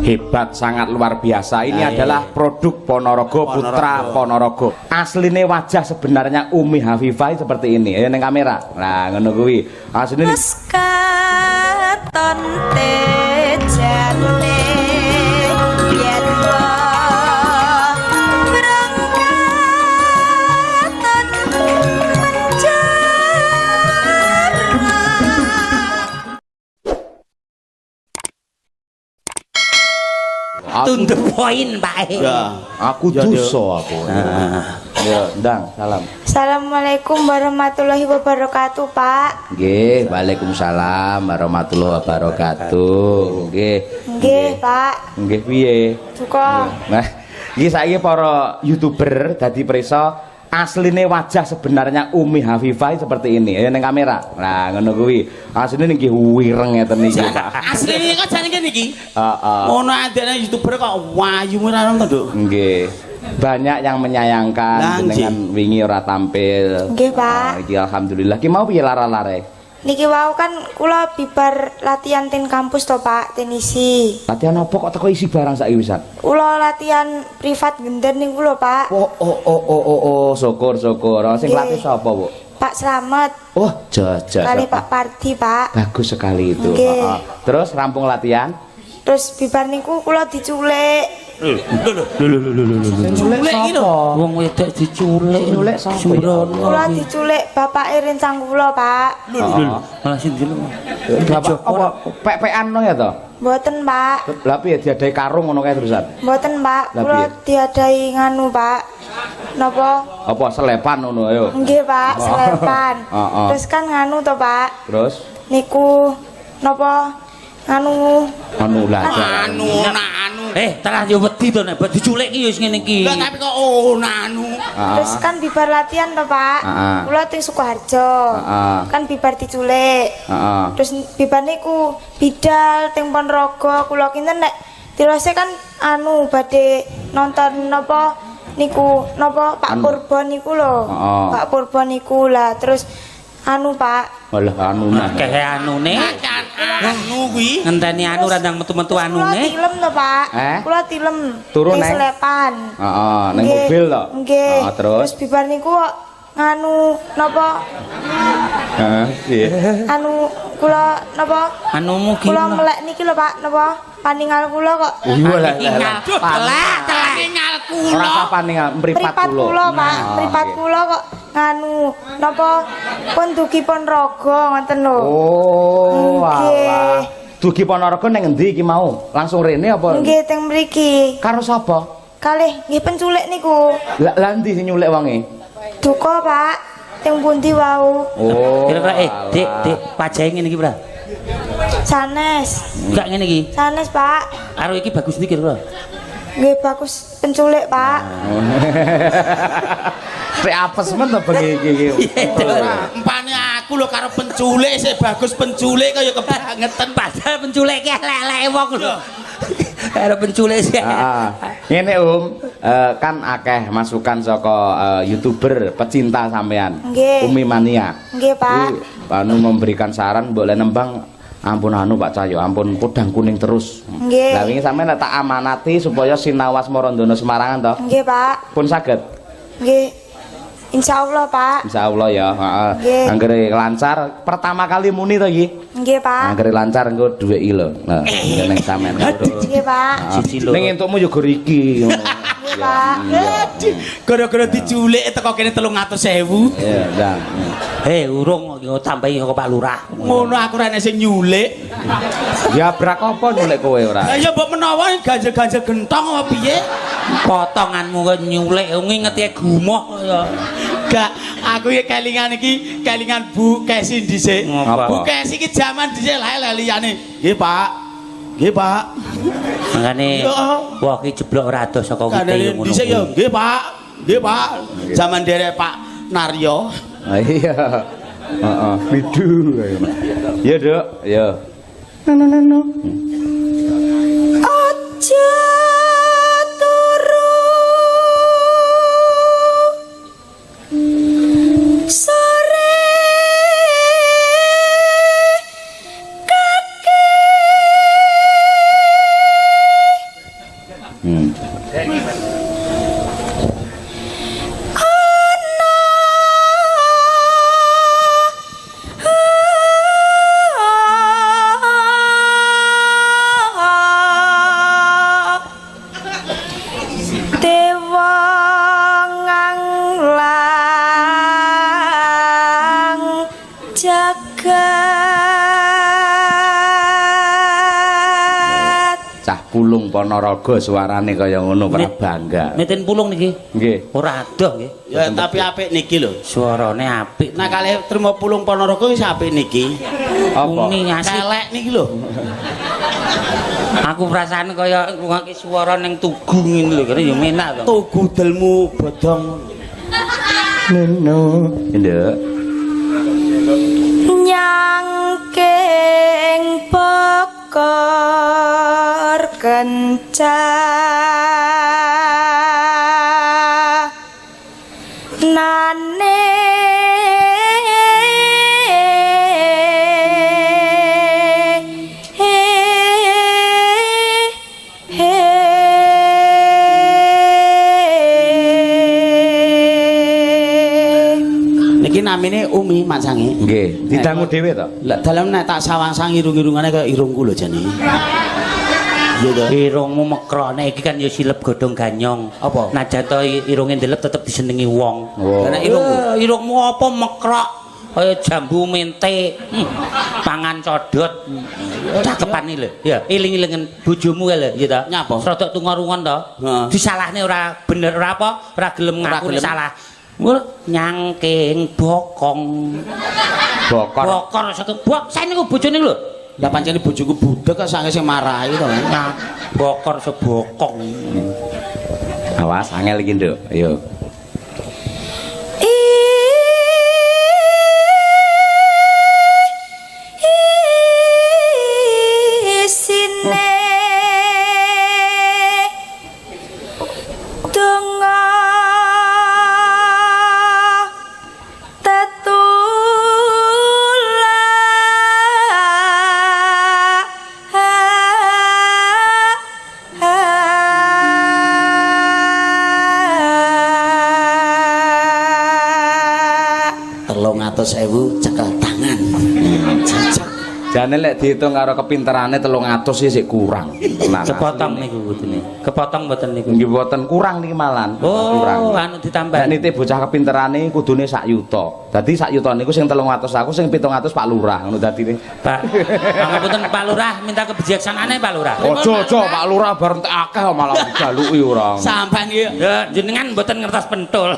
Hebat, sangat luar biasa. Ini Nah, adalah produk Ponorogo, putra Ponorogo. Asline wajah sebenarnya Umi Hafifah seperti ini. Ayo neng kamera. Nah, ngono kuwi. Asline Wis katon tejane yen berangkatan menjarah. Aku, To the point, Pak. Ya. Aku Ya, dosa aku. Ya, ndang, salam. Assalamualaikum warahmatullahi wabarakatuh, Pak. Nggih, waalaikumsalam warahmatullahi wabarakatuh. Nggih. Nggih, Pak. Nggih piye? Duka. Nah, iki saiki para YouTuber dadi prisa asline wajah sebenarnya Umi Hafifah seperti ini. Ayo neng kamera. Nah, ngono kuwi. Asline nggih wireng ngeten iki, Pak. Asline kok jane kene iki. Heeh. Ngono adekne YouTuber kok wayu ora nonton, Nduk. Nggih. Banyak yang menyayangkan Lah, jenengan wingi ora tampil. Nggih, Pak. Nah, iki alhamdulillah. Ki mau piye lara-lare? Niki wau kan kula bibar latihan ten kampus to, Pak, tenisi. Latihan apa kok teko isi barang saiki wisan? Kula latihan privat gender niku lho, Pak. Oh oh oh oh oh, oh. Syukur syukur. Oh, sing Nggih. latih sapa, Bu? Pak Slamet Oh, jaja. kali Pak Pardi, Pak. Bagus sekali itu. Nggih. Heeh. Terus rampung latihan? Terus bibar niku kula diculik. Culik iki lho. Wong wedok diculik. Diculik sapa ya? Sembrono. Kula diculik bapak rencang kula, Pak. Heeh. Malah sing dulu. Bapak apa pek-pekan no ya to? Mboten, Pak. Lah piye diadahi karung ngono kae terusan? Mboten, Pak. Lah, Kula piye? diadahi nganu, Pak. Napa? Apa selepan ngono ayo. Nggih, Pak, selepan. Heeh. Terus kan nganu to, Pak. Terus Niku napa nganu anu lah. Anu anu. Eh, telah yo wedi to nek diculik ki yo wis ngene iki. Lah tapi kok oh anu. Terus kan bibar latihan to, Pak. Heeh. Kula teng Sukoharjo. Heeh. Kan bibar diculik. Heeh. Terus bibar niku bidal teng Ponorogo kula kinten nek tirose kan anu badhe nonton napa niku napa Pak Anu. Purbo niku lho. Heeh. Pak Purbo niku lah terus anu Pak. Walah anu nah. Akeh anune. Kan anu kuwi. Ngenteni anu randang metu-metu Terus kula anune. tilem to, Pak. Eh? Kula tilem. Turu teng neng? selepan. Heeh, neng Nggih. mobil to. Nggih. Heeh, terus Terus bibar niku kok nganu napa heeh, piye? anu kula napa Anumu ki. kula melek niki lho Pak napa paningal kula kok Iya lah lah. lah. Telek, telek. Tinggal Ora kula. usah paningal mripat mripat kula. kula Pak Nah, mripat nggih. kula kok nganu napa pun dugi Ponorogo ngoten lho. Oh, Nggih. alah. Dugi Ponorogo neng endi iki mau? Langsung rene apa? Nggih teng mriki. Karo sapa? Kalih nggih penculik niku. Lah lah endi sing nyulik wonge? Duka Pak teng pundi wau? Oh. Kira-kira eh, Dik, alah. Dik, pajahe ngene iki, Bra. Sanes. Enggak ngene iki. Sanes Pak. Karo iki bagus ndi kira-kira? Nggih bagus penculik Pak. Rek apes men to bengi iki iki. Empane aku lho karo penculik sik bagus penculik kaya kebangetan. Padahal penculik ki elek-eleke wong lho. Karo penculik sih. Heeh. Ngene Om, kan akeh masukan saka YouTuber pecinta sampean. Nggih. Umi Mania. Nggih Pak. Kuwi, anu memberikan saran mbok le nembang ampun anu Pak Cahyo, ampun podang kuning terus. Nggih. Lah wingi sampean tak amanati supaya Sinau Asmarandono Semarangan to. Nggih Pak. Pun saged. Nggih. Insyaallah Pak. Insyaallah ya, heeh. Nggih. Anggere lancar pertama kali muni to iki. Nggih Pak. Anggere lancar engko dhuwit iki lho. Nah, ning sampean. Nggih Pak. Siji loro. Ning entukmu yo gor iki. Nggih Pak. Aduh, gara-gara diculik teko kene 300.000. Iya, ndang. Eh, urung yo tambahi kok Pak Lurah. Ngono aku ora enek sing nyulik. Ya brak apa nyulik kowe ora? Lah ya mbok menawa ganjel-ganjel gentong apa piye? Potonganmu kok nyulik ngingeti gumoh ya. Gak, aku iki kelingan iki kelingan Bu Kesi dhisik. Ngapa? Bu Kesi iki jaman dhisik lae liyane. Nggih, Pak. Nggih, Pak. Makane Ya. wah ki jeblok ora adoh saka wite Kandhane yo ngono. dhisik ya, kuwi. nggih, Pak. Nggih, Pak. Jaman derek Pak Naryo. Ah, iya. Heeh, bidu. Ya, Duk. Ya. No no no. Aja turu sore kaki. Jagat. Cah pulung Ponorogo suarane kaya ngono ora bangga. Meten pulung niki. Nggih. Ora adoh nggih. Ya tapi apik niki lho. Suarane apik. Nah kalih trimo pulung Ponorogo wis apik niki. Apa? Umi asli. Kelek niki lho. Aku perasaan kaya ngrungokke swara ning tugu ngene lho, kene ya menak to. Tugu delmu bodong. Neno. Nduk. Nyangking bokor kencah nane Niki namine Umi Mak Sangi. Nggih, didangu dhewe to. Lah dalem nek tak sawang-sang irung-irungane kaya irungku lho jane. Iya to. Irungmu mekrone iki kan ya silep godhong ganyong. Apa? Najan to irunge ndelep tetep disenengi wong. Oh. Lah nek irungku Irungmu apa mekrok kaya jambu mente. Pangan codot. Cakepane lho. Ya, eling-elingen bojomu kae lho, ya ta. Nyapa? Rodok tungo-rungon to. Heeh. Disalahne ora bener ora apa, ora gelem Ora ngaku gelem. salah. Nyangking bokong. Bokor. Bokor satu bok saya niku bojone lho. Lah pancene bojoku budek kok sange sing marahi to. Nah, bokor sebokong. Awas angel iki, Nduk. Ayo. Isine donga tetula 300.000 cekel tangan. Cocok. Jane lek diitung karo kepinterane 300 sih sik kurang. Tenan. Kepotong niku kudune. Kepotong mboten niku. Nggih mboten kurang niki malan. Oh, kurang. anu ditambah. Nek nitih bocah kepinterane kudune sak yuta. Dadi sak yuta niku sing 300 aku sing 700 Pak Lurah ngono dadine. Pak, pangapunten Pak Lurah minta kebijaksanaane Pak Lurah. Ojo ojo Pak Lurah bar entek akeh malah dijaluki ora. Sampean iki Ya jenengan mboten ngertos pentul.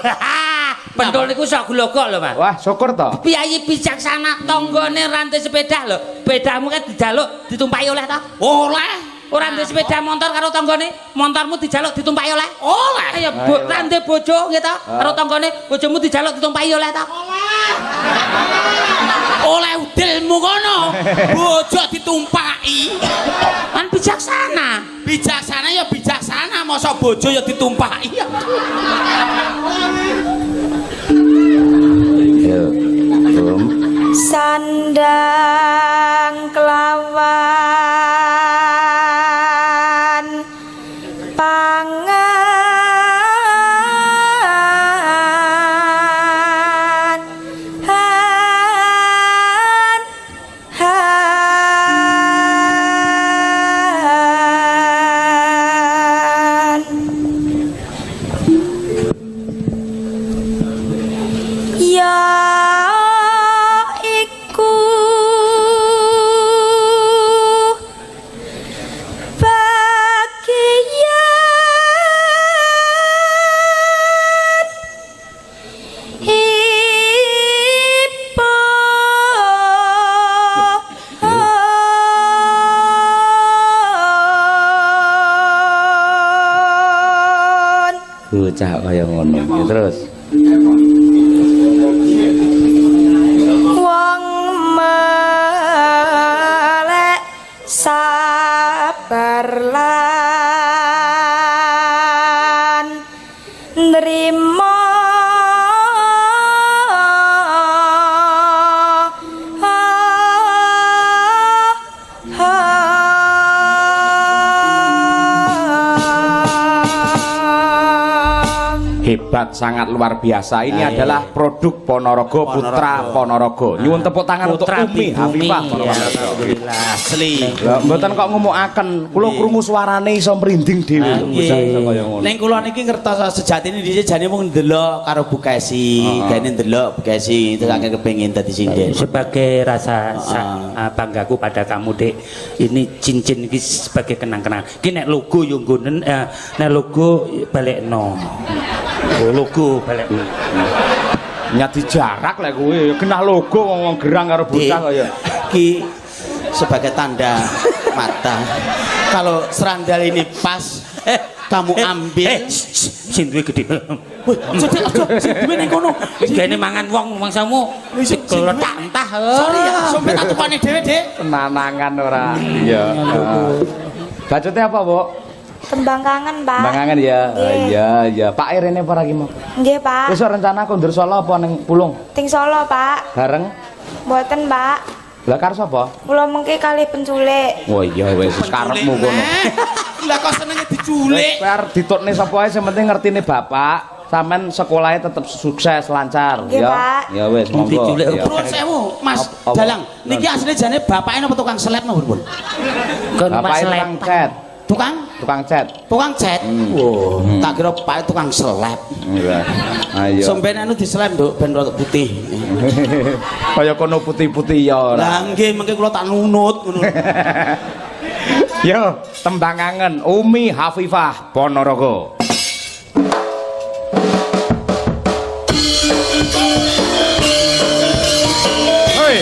Pentul niku sok glogok lho, Mas. Wah, syukur to. Piyayi bijaksana tanggane rantai sepeda lho. Sepedamu kan dijaluk ditumpaki oleh to? Oleh. Ora ndek sepeda motor karo tanggane, motormu dijaluk ditumpaki oleh? Oleh. Ayo bo, ra ndek bojo nggih to? Karo tanggane, bojomu dijaluk ditumpaki oleh to? Oleh udelmu kono. Bojo ditumpaki. Kan bijaksana. Bijaksana ya bijaksana, masa bojo ya ditumpaki. Ayo. Bum. Sandang kelawan pangan han han ya iku bagian ipun. Bocah kaya ngono. Ya, terus. Wong melek sabar lan nrimo Hebat, sangat luar biasa. Ini Ah, iya. adalah produk Ponorogo, Putra Ponorogo. Nyuwun tepuk tangan untuk Putra Umi Bumi. Hafifah Ya, Ponorogo. alhamdulillah. Asli. Lah mboten kok ngumukaken, kula krungu suarane iso merinding dhewe lho, bocah iso kaya ngono. Ning kula niki ngertos sejatine dhisik jane mung ndelok karo Bu Kesi, gane ndelok Bu Kesi terus akhir kepengin dadi sinden. Sebagai rasa banggaku pada kamu, Dek. Ini cincin iki sebagai kenang-kenangan. Iki nek logo yo nggonen, nek logo balekno. Oh, logo balekno. Nyadi jarak lek kuwi, genah logo wong-wong gerang karo bocah kaya. Ki sebagai tanda mata. Kalau serandal ini pas, kamu ambil. Eh, sing duwe gede. Wih, aja Dek, aja sing duwe ning kono. Gene mangan wong mangsamu. Sing duwe. Keletak entah. Sorry ya, sampe tak tukone dhewe, Dek. Tenanangan ora. Iya. Bacotnya apa, Bu? Tembang kangen, Pak. Tembang kangen ya. Nggih. Iya, iya. Pak Irene apa lagi mau? Nggih, Pak. Wis rencana kondur Solo apa ning Pulung? Ting Solo, Pak. Bareng? Mboten, Pak. Lah karo sapa? Kula mengke kalih penculik. Oh iya wis karepmu kono. Lah kok senenge diculik. Kowe arep ditutne sapa ae sing penting ngertine bapak, sampean sekolahnya tetep sukses lancar Nggih, ya. Pak. Ya wis monggo. Diculik. Ya. Nuwun sewu, Mas Apa? Dalang. Niki asline jane bapake napa tukang selep napa pun? Kon Mas Bapake tukang Lepan. cat, Tukang tukang cat. tukang cat. Wah, tak kira bapake tukang selep. Iya. Ayo. Sampeyan anu diselep, Nduk, ben rada putih. Kaya kono putih-putih ya ora. Lah nggih, mengke kula tak nunut ngono. Yo, tembang kangen Umi Hafifah Ponorogo. Hei.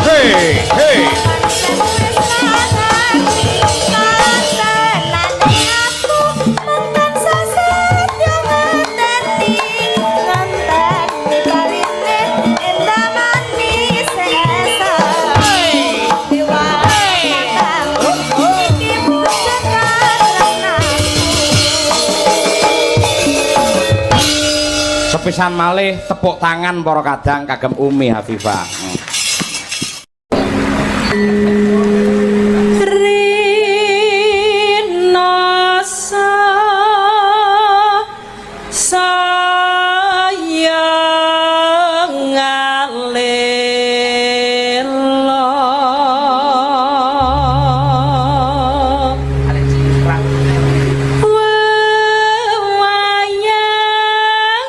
Hey, hey. Sepisan malih tepuk tangan para kadang kagem Umi Hafifah. Rina sayang alelo wewayangan.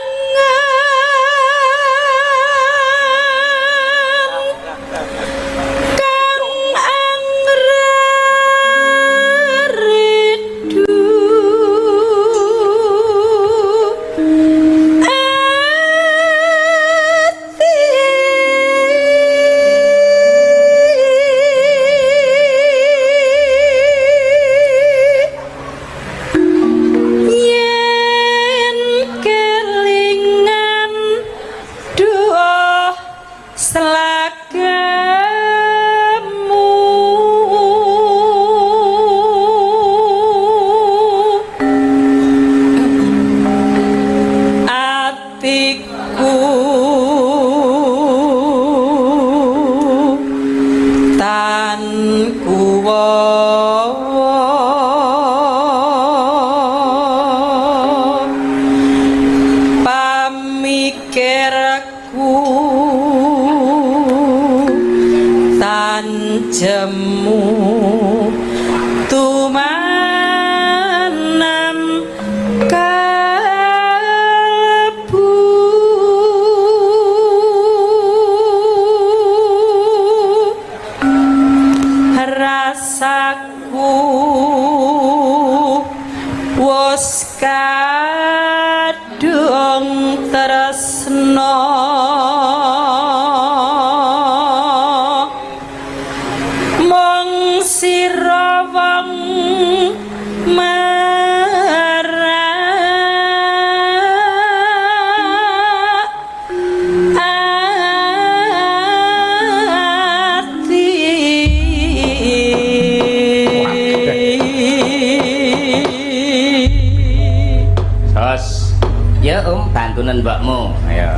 Kadung tresno mung sira wong marak ati. Sos. Ya Om, bantunan mbakmu. Ayo.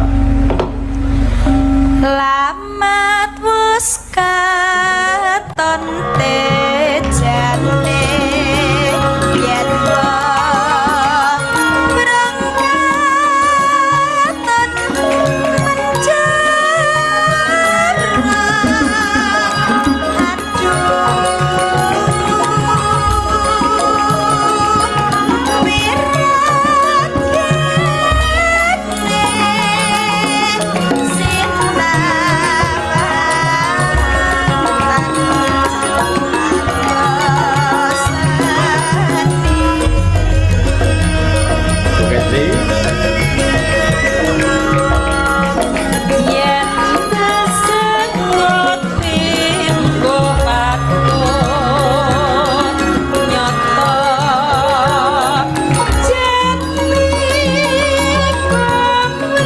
Lamat wus katon tejane yen berangkatan menjara aduh wirat kene Bu Kesi. Yen kesengut pinggo patut nyata jati komrek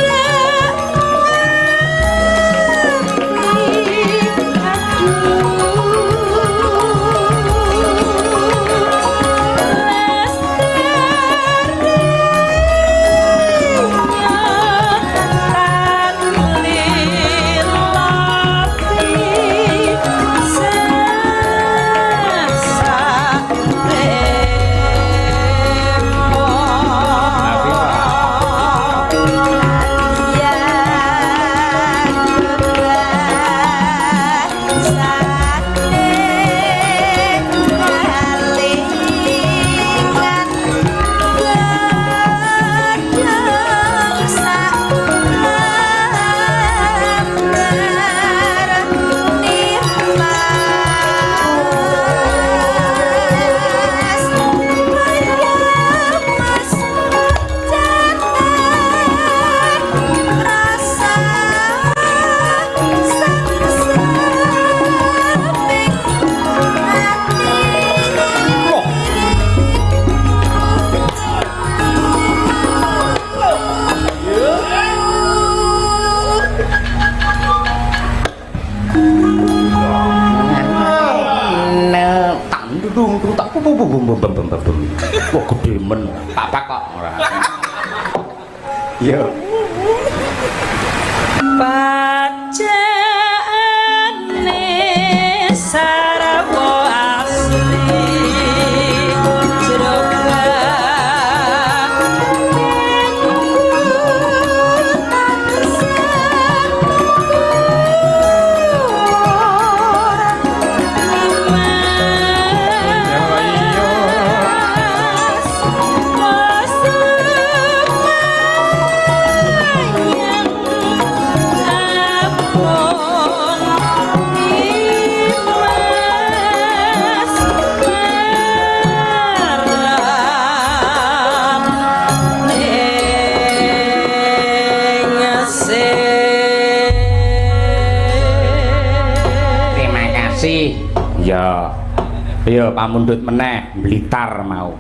Dung dung tak bum bum bum bum bum bum. Wah, gede men. Papak kok ora. Yo. Pacaane sarwa asli Terima kasih. Ya. Ya pamundhut meneh Blitar mau.